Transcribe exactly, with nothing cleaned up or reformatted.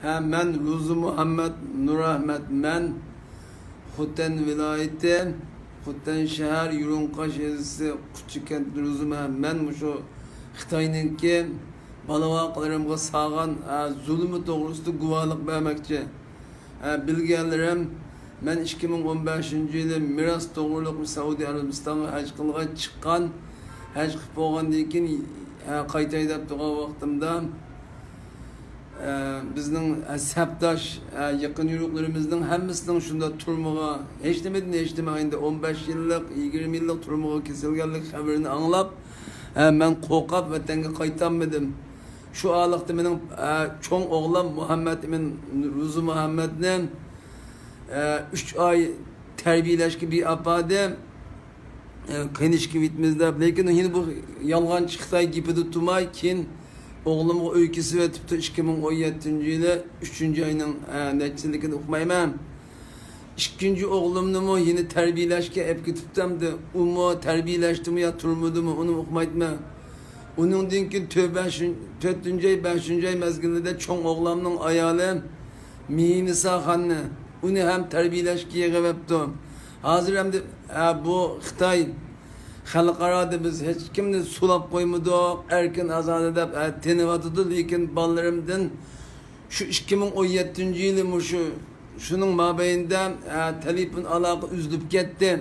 ھە، مەن روزى مۇھەممەد نۇرئەھمەد. مەن خوتەن ۋىلايىتى، خوتەن شەھەر، يۇرۇڭقاش يېزىسى، قۇچچى كەنت روزى مۇھەممەد. مەن مۇشۇ خىتاينىڭكى بالا-ۋاقىلىرىمغا سالغان، ھە، زۇلۇمى توغرىسىدا گۇۋاھلىق بەرمەكچى. ھە، بىلگەنلىرىم، مەن ئىككى مىڭ ئون بەشىنچى يىلى مىراس توغرۇلۇق سەئۇدى ئەرەبىستانغا ھەج قىلغاچ چىققان، ھەج قىلىپ بولغاندىن كېيىن، ھە، قايتاي دەپ تۇرغان ۋاقتىمدا، ئە، بىزنىڭ، ئە، سەپداش، ئە، يېقىن يورۇقلىرىمىزنىڭ ھەممىسىنىڭ شۇنداق تۈرمىگە، ھېچنېمىدىن ھېچنېمە، ئەمدى ئون بەش يىللىق، يىگىرمە يىللىق تۈرمىگە كېسىلگەنلىك خەۋىرىنى ئاڭلاپ، ئە، مەن قورقۇپ ۋەتەنگە قايتالمىدىم. شۇ ئارىلىقتا مېنىڭ، ئە، چوڭ ئوغلۇم مۇھەممەد ئىمىن روزى مۇھەممەدنى، ئە، ئۈچ ئاي تەربىيەلەشكە بىر ئاپاردىم. ئە، قېنىشكە كېتىمىز دەپ، لېكىن يەنە بۇ يالغانچى خىتاي گېپىدە تۇرماي، كېيىن ئوغلۇمغا ئۆي كېسىۋېتىپتۇ، ئىككى مىڭ ئون يەتتىنچى يىلى ئۈچىنچى ئاينىڭ، ئە، نەچچىلىكىنى ئۇقمايمەن. ئىككىنچى ئوغلۇمنىمۇ يەنە تەربىيەلەشكە ئەپ كېتىپتىمدى. ئۇمۇ تەربىيەلەشتىمۇ يا تۈرمىدىمۇ، ئۇنىمۇ ئۇقمايتتىمەن. ئۇنىڭدىن كېيىن تۆ-، بەشىن-، تۆتىنچى ئاي، بەشىنچى ئاي مەزگىلىدە چوڭ ئوغلامنىڭ ئايالى مېيىنىسا خاننى، ئۇنى ھەم تەربىيەلەشكە يىغىۋەپتۇ. ھازىر ئەمدى، ئە، بۇ خىتاي خەلقئارادا بىز ھېچكىمنى سولاپ قويمىدۇق، ئەركىن ئازادە دەپ، ئە، تېنىۋاتىدۇ، لېكىن بالىلىرىمدىن شۇ ئىككى مىڭ ئون يەتتىنچى يىلى مۇشۇ، شۇنىڭ مابەينىدە، ئە، تېلېفون ئالاقە ئۈزۈلۈپ كەتتى.